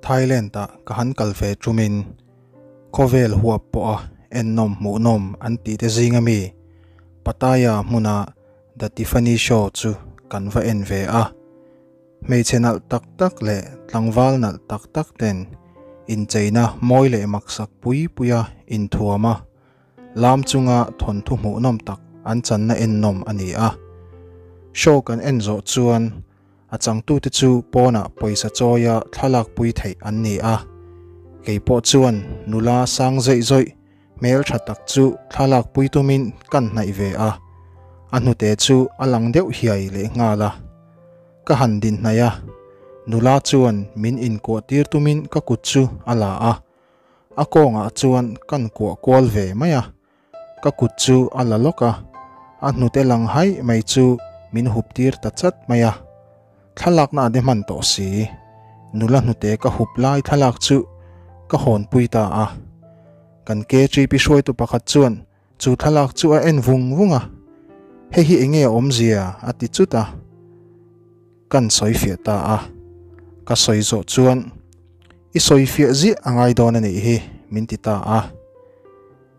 Thailand-a ka han kal ve ṭumin khawvel huap pawha ennawm hmuhnawm an tih te zinga mi Pattaya hmuna The Tiffany Show chu kan va en ve a. Hmeichhe nalh tak tak leh tlangval nalh tak tak ten incheina mawi leh maksak pui puia inthuam a, lam chunga thawnthu hmuhnawm tak an channa ennawm a ni a. Show kan en zawh chuan a changtute chu pawnah pawisa chawia thlalak pui theih an ni a. Kei pawh chuan nula sang zeih zawih hmel tha tak chu thlalak pui tumin kan hnaih ve a, a hnute chu a lang deuh hiai leh nghal a. Ka han din hnaih a, nula chuan min inkuah tir tumin ka kut chu a la a. A kawngah chuan kan kuah kual ve mai a, ka kut chu a la lawk a, a hnute lang haih mai chu min hup tir ta chat mai a. Thlalakna a de hman tawh si, nula hnute ka hup lai thlalak chu ka hawnpui ta a. Kan KGP hruaitu pakhat chuan chu thlalak chu a en vung vung a, Hei hi enge a awmzia? a ti chut a. Kan sawi fiah ta a, ka sawi zawh chuan I sawi fiah ziah a ngai dawn a nih hi min ti ta a.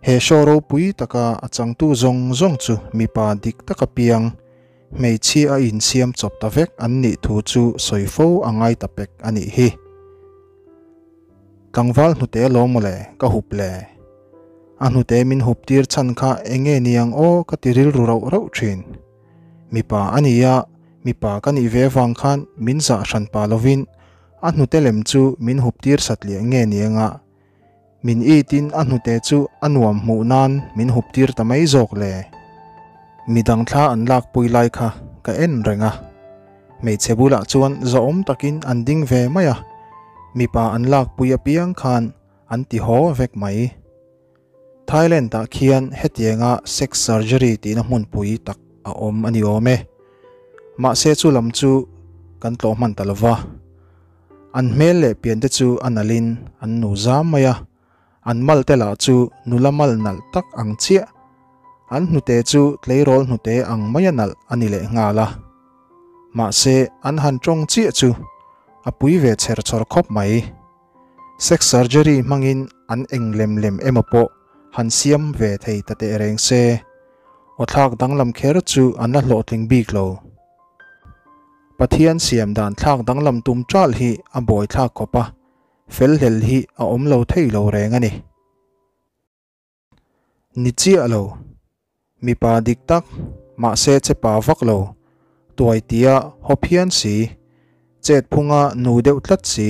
He show ropui taka a changtu zawng zawng chu mipa dik taka piang, hmeichhia a insiam chawp ta vek an nih thu chu sawi fo a ngai ta pek a nih hi. Tlangval hnute alawm mawle ka hup le. A hnute min hup tir chhan kha enge niang aw ka ti rilru rauh rauh thin. Mipa a ni a, mipa ka nih ve avang khan min zah hran pah lovin a hnute lem chu min hup tir satliah nge niang a, min it in a hnute chu a nuam hmuh nan min hup tir ta mai zawk le. Midang thla an lak pui lai kha ka en reng a, hmeichhe bulah chuan zahawm takin an ding ve mai a, mipa an lak pui apiang khan an ti haw vek mai. Thailand ah khian hetianga sex surgery tihna hmunpui tak a awm a ni awm e. Mahse chu lam chu kan tlawh hman ta lova. An hmel leh pian te chu a nalhin an nu zam mai a, an mal te lah chu nula mal nalh tak ang chiah. An hnute chu tleirawl hnute ang maia nalh a ni leh nghal a. Mahse an han tawng chiah chu a pui ve chher chhawr khawp mai. Sex surgery hmangin an eng lem lem emaw pawh han siam ve thei ta teh reng se, aw thlak danglam kher chu an la hlawhtling bik lo. Pathian siam dan thlak danglam tum ṭalh hi a buaithlak khawp a, fel hlel hi a awm lo thei lo reng a ni. Ni chiah lo. Mipa dik tak, mahse che pa vak lo. Tuai tia haw phian si. Chet phunga nu deuh tlat si.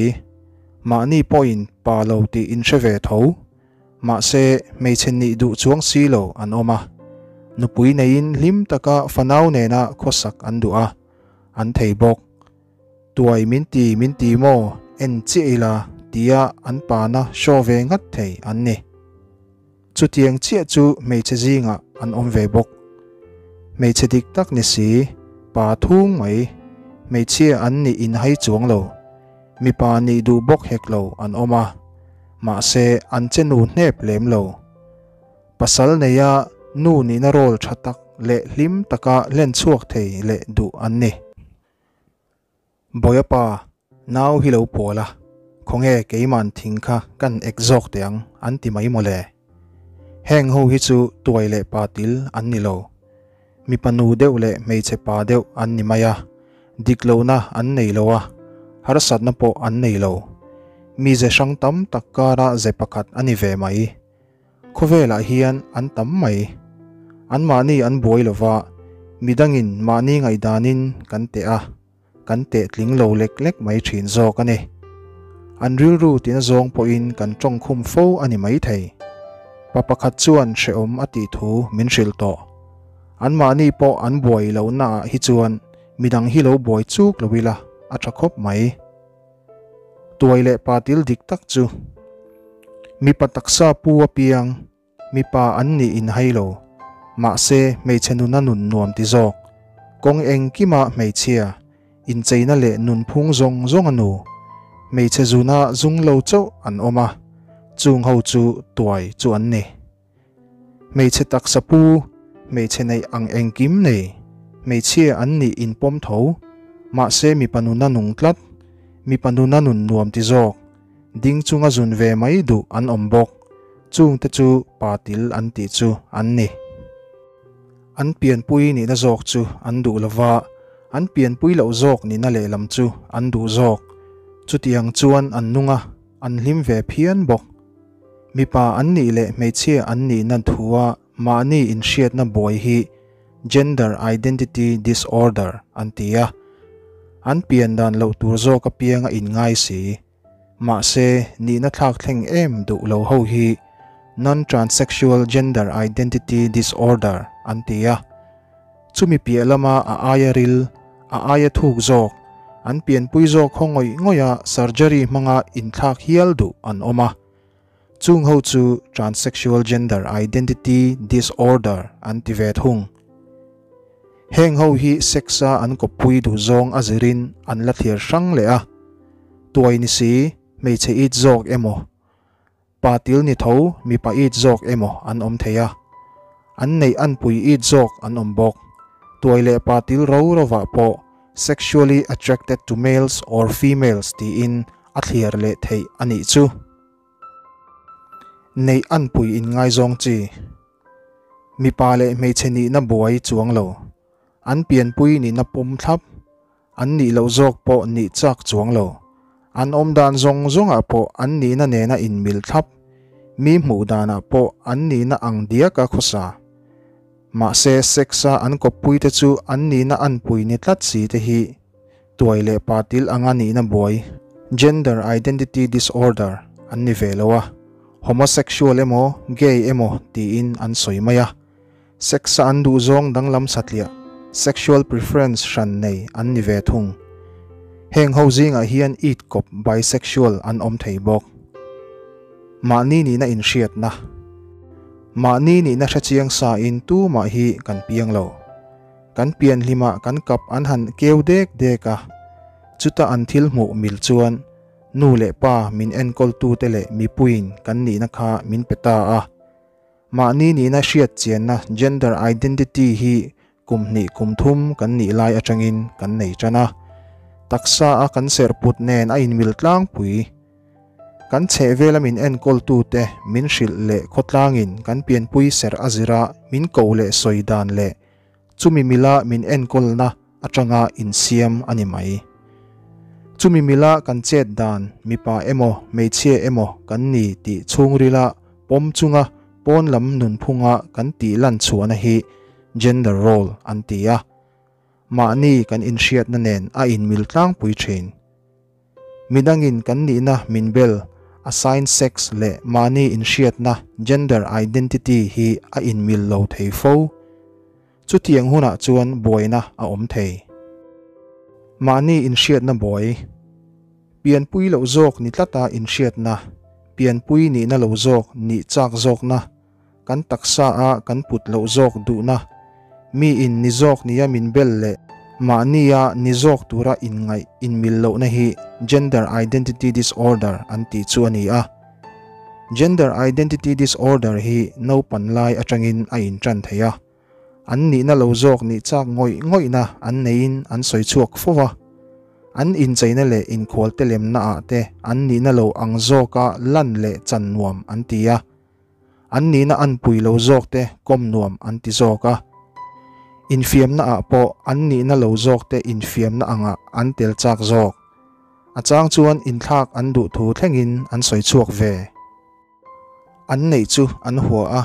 Mahni pawhin pa lo tih in hre ve tho. Mahse hmeichhe nih duh chuang si lo an awm a. Nupui neiin hlim taka fanau nena khawsak an duh a, an thei bawk. Tuai min ti min ti maw en chiah ila tia an pana show ve ngat thei an ni. Chutiang chiah chu hmeichhe zingah an awm ve bawk. Hmeichhe dik tak ni si, pa thung mai, hmeichhia an nih inhai chuang lo, mipa nih duh bawk hek lo an awm a, mahse an che nu hnep lem lo. Pasal neia nu nihna role tha tak leh hlim taka hlen chhuak thei leh duh an ni. Bawiapa, nau hi lo pawl a, khawnge keiman thing kha kan ek zawk teh ang an ti mai mawle. Heng ho hi chu tuai leh pa til an ni lo. Mipa nu deuh leh hmeichhe pa deuh an ni mai a, dik lohna an nei lo a, harsatna pawh an nei lo. Mize hrang tam tak kara ze pakhat a ni ve mai. Khawvelah hian an tam mai. Anmahni an buai lo va, midangin mahni ngaihdanin kan teh a, kan teh tling lo lek lek mai thin zawk a ni. An rilru tina zawng pawhin kan tawngkhum fo a ni maithei. Pa pakhat chuan hrehawm a tih thu min hrilh tawh. Anmahni pawh an buai lohnaah hi chuan midang hi lo buai chuk lo ila a tha khawp mai. Tuai leh pa til dik tak chu mipa taksa pu apiang mipa an nih in hai lo. Mahse hmeichhe nuna nun nuam ti zawk. Kawng engkima hmeichhia incheina leh nunphung zawng zawng a nu. Hmeichhe zuna zung lo chauh an awm a, chung ho chu tuai chu an ni. Hmeichhe taksa pu, hmeichhe neih ang engkim nei, hmeichhia an nih inpawm tho, mahse mipa nuna nung tlat, mipa nuna nun nuam ti zawk. Ding chunga zun ve mai duh an awm bawk. Chungte chu patil an tih chu an ni. An pianpui nihna zawk chu an duh lova, an pianpui loh zawk nihna lehlam chu an duh zawk. Chutiang chuan an nung a, an hlim ve phian bawk. Mipa an nih leh hmeichhia an nihna thua mahni inhriatna buai hi Gender Identity Disorder an ti a, an pian dan loh tur zawk apianga inngai si. Mahse, nihna thlak thleng em duh lo ho hi Non-Transsexual Gender Identity Disorder an ti a. Chumi piah lama a aia ril, a aia thuk zawk, an pianpui zawk haw ngawih ngawih a surgery hmanga inthlak hial duh an awm a. Chung ho chu Transsexual Gender Identity Disorder an ti ve thung. Heng ho hi sex-a an kawppui duh zawng a zirin an la thlir hrang leh a. Tuai ni si, hmeichhe it zawk emaw, pa til ni tho mipa it zawk emaw an awm thei a. An neih anpui it zawk an awm bawk. Tuai leh pa til ro rovah pawh sexually attracted to males or females tiin a thliar leh theih a nih chu. Neih anpui inngaizawng chi. Mipa leh hmeichhe nihna buai chuang lo. An pianpui nihna pawm thlap. An nih loh zawk pawh nih chak chuang lo. An awm dan zawng zawngah pawh an nihna nena inmil thlap. Mi hmuh danah pawh an nihna ang diaka khawsa. Mahse sex-a an kawppuite chu an nihna anpui ni tlat si te hi Tuai leh patil anga nihna buai, gender identity disorder, an ni ve lo a, homosexual emaw gay emaw tiin an sawi mai a. Sex-a an duhzawng danglam satliah, sexual preference, hran nei an ni ve thung. Heng ho zingah hian it kawp, bisexual, an awm thei bawk. Mahni nihna inhriatna. Mahni nihna hrechiang sa in tumah hi kan piang lo. Kan pian hlimah kan kap an han keu dek dek a, chuta an thil hmuh mil chuan nu leh pa min enkawltute leh mipuiin kan nihna kha min pe ta a. Mahni nihna hriat chianna gender identity hi kum hnih kum thum kan nih lai atangin kan nei tan a. Taksa a kan serhput nen a inmil tlangpui. Kan chhehvela min enkawltute min hrilh leh khawtlangin kan pianpui serh a zira min koh leh sawi dan leh chumi mila min enkawlna atanga insiam a ni mai. Chumi mila kan chet dan mipa emaw hmeichhia emaw kan ni tih chhungrila pawm chunga pawn lam nunphunga kan tih lan chhuahna hi gender role an ti a. Mahni kan inhriatna nen a inmil tlangpui thin. Midangin kan nihna min bel, assign sex, leh mahni inhriatna, gender identity, hi a inmil lo thei fo. Chutiang hunah chuan buaina a awm thei. Mahni inhriatna buai. Pianpui loh zawk ni tlata inhriatna, pianpui nihna lo zawk nih chak zawkna, kan taksa a kan put loh zawk duhna, mi in ni zawk nia min bel leh mahnia ni zawk tura inngaih inmil lohna hi Gender Identity Disorder an tih chu a ni a. Gender Identity Disorder hi naupan lai atangin a intan thei a, an nihna lo zawk nih chak ngawih ngawihna an neiin an sawi chhuak fo va. An incheina leh inkhualte lemna ah te an nihna lo ang zawka lan leh chan nuam an ti a. An nihna an pui lo zawk te kawm nuam an ti zawk a. Infiamna ah pawh an nihna lo zawk te infiamna angah an tel chak zawk. A chang chuan inthlak an duh thu thlengin an sawi chhuak ve. An neih chu an hua a,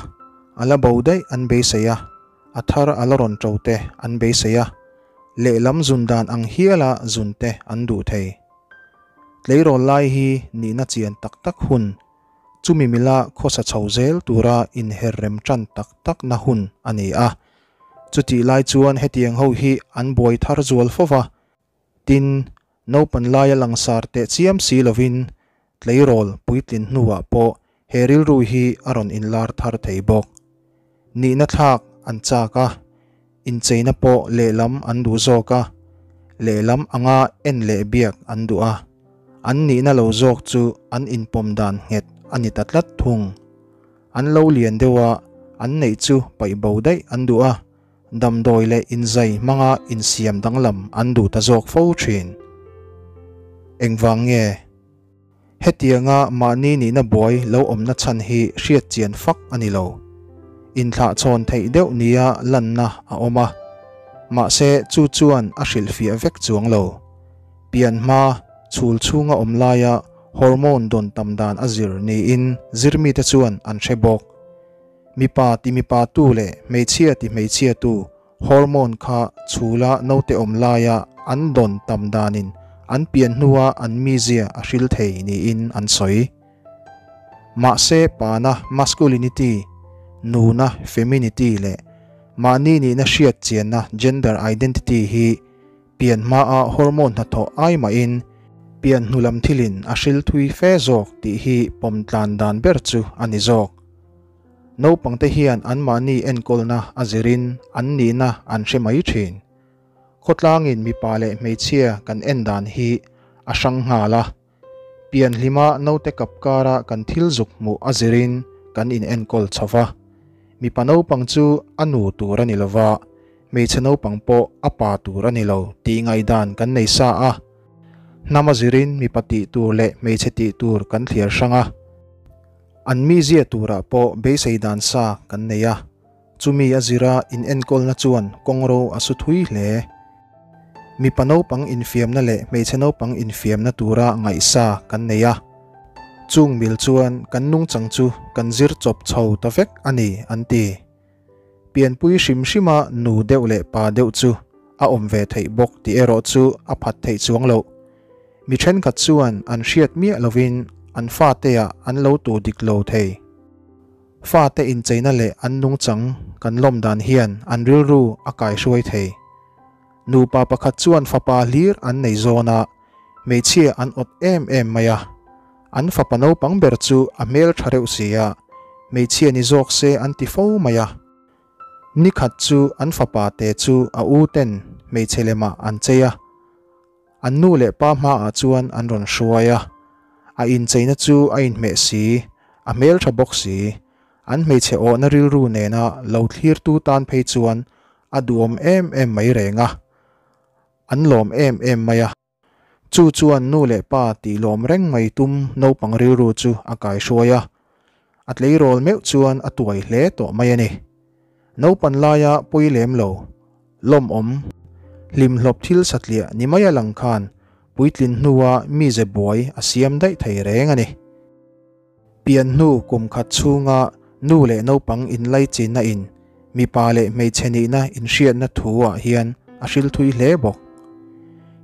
a la bo daih an beisei a, a thar a la rawn ṭo te an beisei a, lehlam zun dan ang hiala zun te an duh thei. Tleirawl lai hi nihna chian tak tak hun Chumi mila khawsa chho zel tura inher rem tan tak takna hun a ni a. Chutih lai chuan hetiang ho hi an buai thar zual fo va. Tin, naupan laia langsar teh chiam si lovin tleirawl puitlin hnuah pawh he rilru hi a rawn inlar thar thei bawk. Nihna thlak an chak a, incheina pawh lehlam an duh zawk a, lehlam anga en leh biak an duh a, an nihna lo zawk chu an inpawm dan nghet a ni ta tlat thung. An lo lian deuh a, an neih chu paih bo daih an duh a, damdawi leh inzai hmanga insiam danglam an duh ta zawk fo thin. Engvang nge? Hetianga mahni nihna buai lo awmna chhan hi hriat chian fak a ni lo. Inthlahchhawn theih deuh nia lanna a awm a, mahse chu chuan a hrilhfiah vek chuang lo. Pian hma, chhul chhunga awm laia hormone dawn tam dan a zir niin zirmite chuan an hre bawk. Mipa ti mipa tu leh hmeichhia ti hmeichhia tu hormone kha chhula naute awm laia an dawn tam danin an pian hnua an mizia a hril thei niin an sawi. Mahse pana masculinity, nuna feminity leh mahni nihna hriat chianna gender identity hi pian hmaa hormone hnathawh ai mahin pian hnu lam thilin a hril thui fe zawk tih hi pawm tlan dan ber chu a ni zawk. Naupangte hian anmahni enkawlna a zirin an nihna an hre mai thin. Khawtlangin mipa leh hmeichhia kan en dan hi a hrang nghal a. Pian hlima naute kap kara kan thil zuk hmuh a zirin kan in enkawl chho va. Mipa naupang chu a nu tur a ni lo va, hmeichhe naupang pawh a pa tur a ni lo tih ngaihdan kan nei sa a. Hnam a zirin mipa tih tur leh hmeichhe tih tur kan thliar hrang a. An mizia turah pawh beisei dan sa kan nei a, chumi a zira in enkawlna chuan kawngro a su thui hle. Mipa naupang infiamna leh hmeichhe naupang infiamna tura ngaihsa kan nei a, chung mil chuan kan nungchang chu kan zir chawp chho ta vek a ni an ti. Pianpui hrim hrima nu deuh leh pa deuh chu a awm ve theih bawk tih erawh chu a phat theih chuang loh. Mi thenkhat chuan an hriat miah lovin an fateah an lo tu dik lo thei. Fate incheina leh an nungchang kan lawm dan hian an rilru a kaihruai thei. Nupa pakhat chuan fapa hlir an nei zawn a, hmeichhia an awt em em mai a. An fapa naupang ber chu a hmel tha reuh si a, hmeichhia ni zawk se an ti fo mai a. Ni khat chu an fapa te chu a u ten hmeichhe lemah an chei a. An nu leh pa hmaah chuan an rawn hruai a, a incheina chu a inhmeh si, a hmeltha bawk si. An hmeichhe awhna rilru nena lo thlirtu tan phei chuan a duhawm em em mai reng a, an lawm em em mai a. Chu chuan nu leh pa tih lawm reng mai tum naupang rilru chu a kaihruai a, a tleirawl meuh chuan a tuai hle tawh mai a ni. Naupan laia pawi lem lo. Lawmawm, hlimhlawp thil satliah ni mai a lang khan puitlin hnua mize buai a siam daih thei reng a ni. Pian hnu kum khat chhunga nu leh naupang inlaichinna in mipa leh hmeichhe nihna inhriatna thu ah hian a hril thui hle bawk.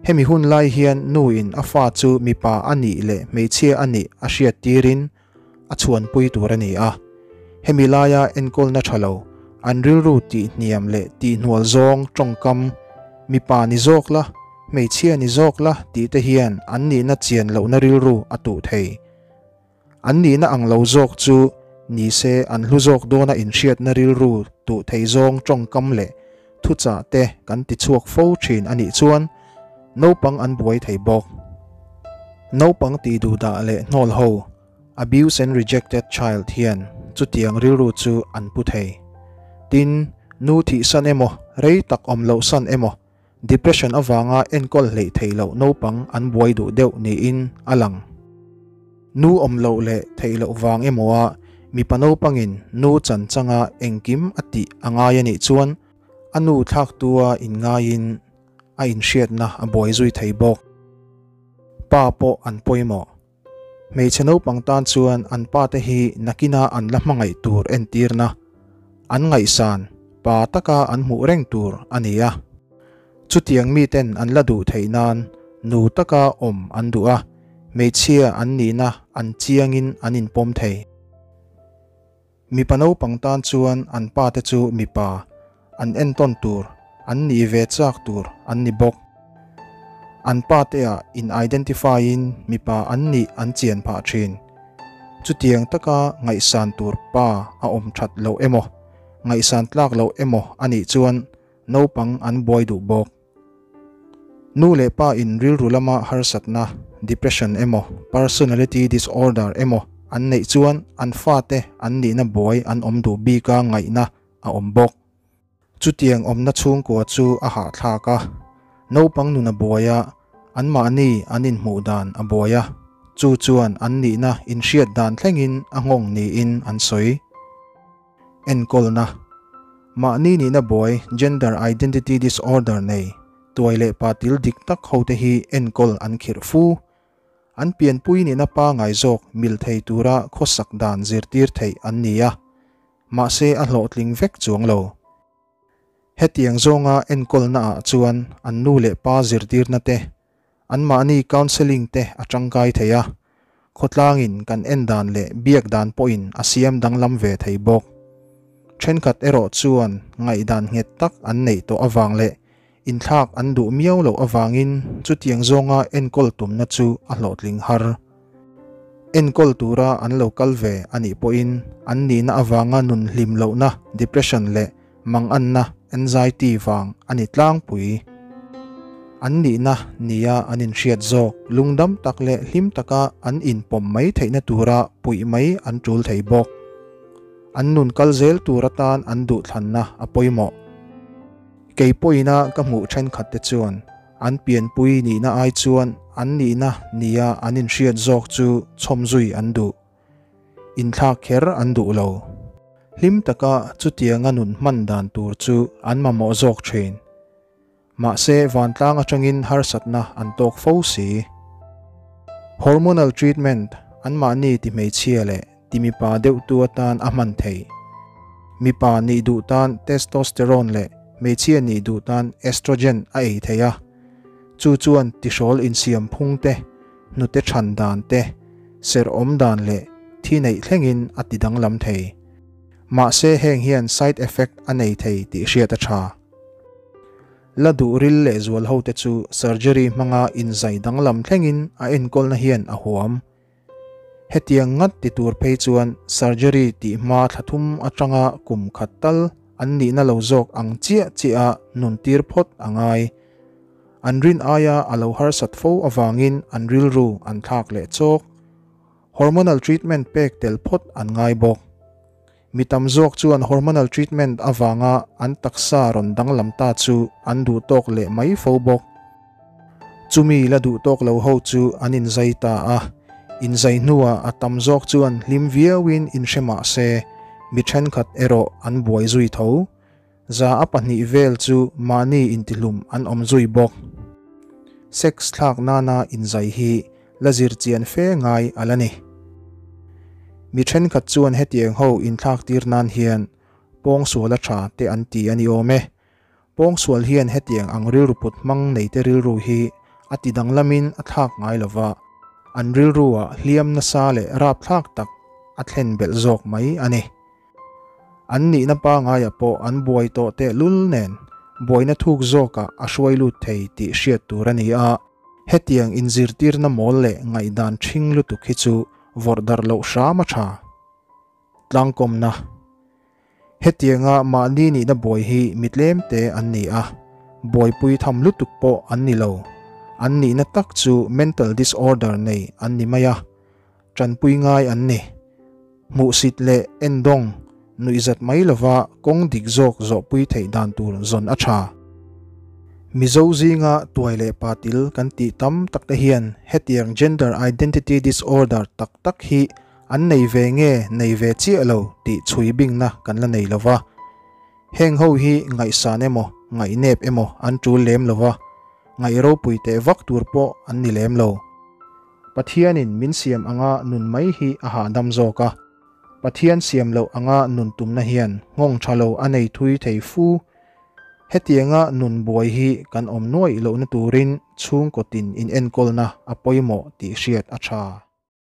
Hemi hun lai hian nu in a fa chu mipa a nih leh hmeichhia a nih a hriat tirin a chhuanpui tur a ni a. Hemi laia enkawlna tha lo, an rilru tihhniam leh tihhnual zawng tawngkam, mipa ni zawk la, hmeichhia ni zawk la tih te hian an nihna chian lohna rilru a tuh thei. An nihna ang lo zawk chu ni se an hlu zawk dawna inhriatna rilru tuh thei zawng tawngkam leh thuchah te kan ti chhuak fo thin a nih chuan naupang an buai thei bawk. Naupang tih duhdah leh hnawl ho, abuse and rejected child, hian chutiang rilru chu an pu thei. Tin, nu thihsan emaw, rei tak awm lohsan emaw, depression avanga enkawl hleih theih loh naupang an buai duh deuh niin a lang. Nu awm loh leh theih loh vang emawa mipa naupangin nu chan changa engkim a tih a ngai a nih chuan a nu thlaktua inngaiin a inhriatna a buai zui thei bawk. Pa pawh an pawimawh. Hmeichhe naupang tan chuan an pa te hi nakina an la hmangaih tur entirna, an ngaihsan, pa taka an hmuh reng tur a ni a. Chutiang miten an la duh theih nan nu taka awm an duh a, hmeichhia an nihna an chiangin an inpawm thei. Mipa naupang tan chuan an pa te chu mipa, an entawn tur, an nih ve chak tur an ni bawk. An pa te ah in identify in mipa an nih an chian phah thin. Chutiang taka ngaihsan tur pa a awm that loh emaw, ngaihsan tlak loh emaw a nih chuan naupang an buai duh bawk. Nu leh pa in rilru lama harsatna, depression emaw, personality disorder emaw an neih chuan an fate an nihna buai an awm duh bika ngaihna a awm bawk. Chutiang awmna chhungkua chu a hahthlak a, naupang nun a buai a, anmahni an inhmuh dan a buai a. Chu chuan an nihna inhriat dan thlengin a nghawng niin an sawi. Enkawlna, Mahni nihna buai gender identity disorder nei, tuai leh patil dik tak hote hi enkawl an khirh fu. An pianpui nihna pangai zawk mil thei tura khawsak dan zirtir theih an ni a, mahse a hlawhtling vek chuang lo. Hetiang zawnga enkawlnaah chuan an nu leh pa zirtirna te, anmahni counselling te a tangkai thei a, khawtlangin kan en dan leh biak dan pawhin a siam danglam ve thei bawk. Thenkhat erawh chuan ngaihdan nghet tak an neih tawh avang leh Inthlak an duh miau loh avangin chutiang zawnga enkawl tumna chu a hlawhtling har. Enkawl tura an lo kal ve a nih pawhin an nihna avanga nun hlim lohna, depression, leh manganna, anxiety, vang a ni tlangpui. An nihna nia an inhriat zawk lungdam tak leh hlim taka an inpawm mai theihna tura puih mai an tul thei bawk. An nun kal zel tur atan an duhthlanna a pawimawh. Kei pawhina ka hmuh thenkhatte chuan an pianpui nihna ai chuan an nihna nia an inhriat zawk chu chhawmzui an duh. Inthlak kher an duh lo. Hlim taka chutianga nun hman dan tur chu an mamawh zawk thin. Mahse vantlang atangin harsatna an tawk fo si. Hormonal treatment anmahni ti hmeichhia leh ti mipa deuhtu atan a hman thei. Mipa nih duh tan testosterone leh hmeichhia nih duh tan estrogen a ei thei a. Chu chuan tihrawl insiam phung te, hnute than dan te, serh awm dan leh thi neih thlengin a ti danglam thei. Mahse heng hian side effect a nei thei tih hriat a tha. La duh ril leh zual hote chu surgery hmanga inzai danglam thlengin a enkawlna hian a huam. Hetiang ngat ti tur phei chuan surgery tih hma thla thum atanga kum khat tal an nihna lo zawk ang chiah chiah a nun tir phawt a ngai. An rin aia a lo harsat fo avangin an rilru an thlak leh chawk. Hormonal treatment pek tel phawt an ngai bawk. Mi tam zawk chuan hormonal treatment avanga an taksa rawn danglam ta chu an duh tawk leh mai fo bawk. Chumi la duh tawk lo ho chu an inzai ta a, inzai hnuah a tam zawk chuan hlim viauin inhre mah se, mi thenkhat erawh an buai zui tho. Za a pahnih vel chu mahni intihlum an awm zui bawk. Sex thlak nana inzai hi la zir chian fe ngai a la ni. Mi thenkhat chuan hetiang ho inthlak tir nan hian pawngsual a tha te an ti a ni awm e. Pawngsual hian hetiang ang rilru put hmang neite rilru hi a ti danglamin a thlak ngai lo va, an rilruah hliam nasa leh rapthlak tak a thlen belh zawk mai a ni. An nihna pangaiah pawh an buai tawh tehlul nen buaina thuk zawkah a hruai lut thei tih hriat tur a ni a, hetiang inzirtirna mawl leh ngaihdan ṭhing lutuk hi chu vawrh darh loh hram a ṭha. Tlangkawmna. Hetianga mahni nihna buai hi mi tlemte an ni a, buaipui tham lutuk pawh an ni lo. An nihna tak chu mental disorder nei an ni mai a, tanpui ngai an ni. Hmuhsit leh endawng nuihzat mai lova kawng dik zawk zawhpui theih dan tur zawn a tha. Mizo zinga tuai leh patil kan tih tam takte hian hetiang gender identity disorder tak tak hi An nei ve nge nei ve chiah lo tih chhui bingna kan la nei lo va. Heng ho hi ngaihsan emaw ngaihnep emaw an tul lem lo va, ngaih ropui teh vak tur pawh an ni lem lo. Pathianin min siam anga nun mai hi a hahdam zawk a, Pathian siam loh anga nun tumna hian nghawng tha lo a nei thui thei fu. Hetianga nun buai hi kan awm nuaih lohna turin chhungkaw tin inenkawlna a pawimawh tih hriat a tha.